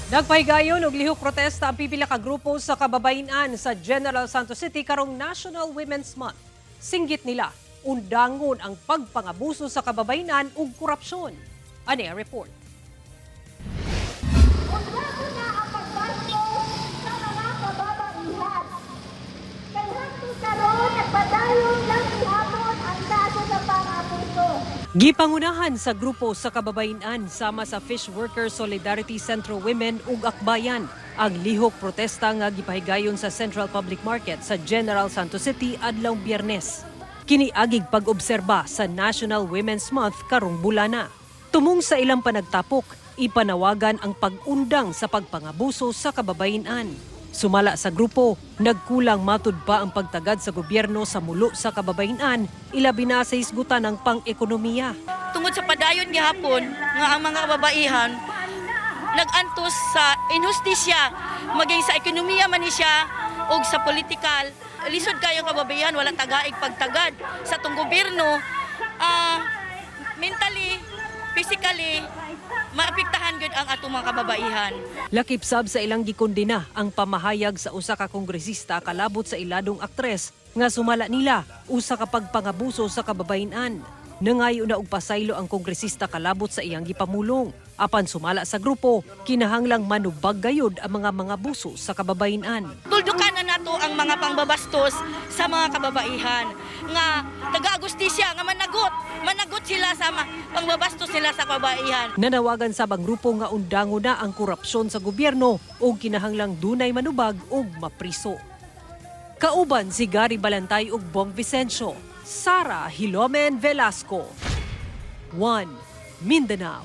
Nagpahigayon og lihok protesta ang pipila ka grupo sa kababayen-an sa General Santos City karong National Women's Month. Singgit nila, undangon ang pagpangabuso sa kababayen-an ug korupsyon. Ani ang report. Undangon na ang pagbastos sa mga kababaihan. Kay hangtod karon, nagpadayon lang gihapon ang kaso sa pang-abuso. Gipangunahan sa grupo sa kababayen-an sama sa Fish Workers Solidarity Centro Women ug Akbayan ang lihok protesta nga gipahigayon sa Central Public Market sa General Santos City adlaw Biyernes. Kini agig pag-obserba sa National Women's Month karong bulana. Tumong sa ilang panagtapok, ipanawagan ang pag-undang sa pagpangabuso sa kababayen-an. Sumala sa grupo, nagkulang matud pa ang pagtagad sa gobyerno sa mulo sa kababayen-an, ilabi na sa hisgutan ng pang-ekonomiya. Tungod sa padayon gihapon nga ang mga kababaihan nag-antos sa inhustisya, maging sa ekonomiya man ni siya o sa politikal. Lisod kayo kababaihan, wala tagaig pagtagad sa atong gobyerno. Mentally, physically, maapektahan gyud ang atong mga kababaihan. Lakip sab sa ilang gikondena ang pamahayag sa usa ka kongresista kalabot sa iladong aktres nga sumala nila usa ka pagpangabuso sa kababayen-an. Nangayo na og pasaylo ang kongresista kalabot sa iyang gipamulong. Apan sumala sa grupo, kinahanglang manubag gayud ang mga mangabuso sa kababayen-an. Tuldukan na nato ang mga pangbabastos sa mga kababaihan nga taga-agustisya nga managot, managot sila sa pangbabastos nila sa kababaihan. Nanawagan sab ang grupo nga undango na ang korupsyon sa gobyerno ug kinahanglang dunay manubag ug mapriso. Kauban si Gary Balantay ug Bong Vicencio, Sara Hilomen Velasco. 1 Mindanao.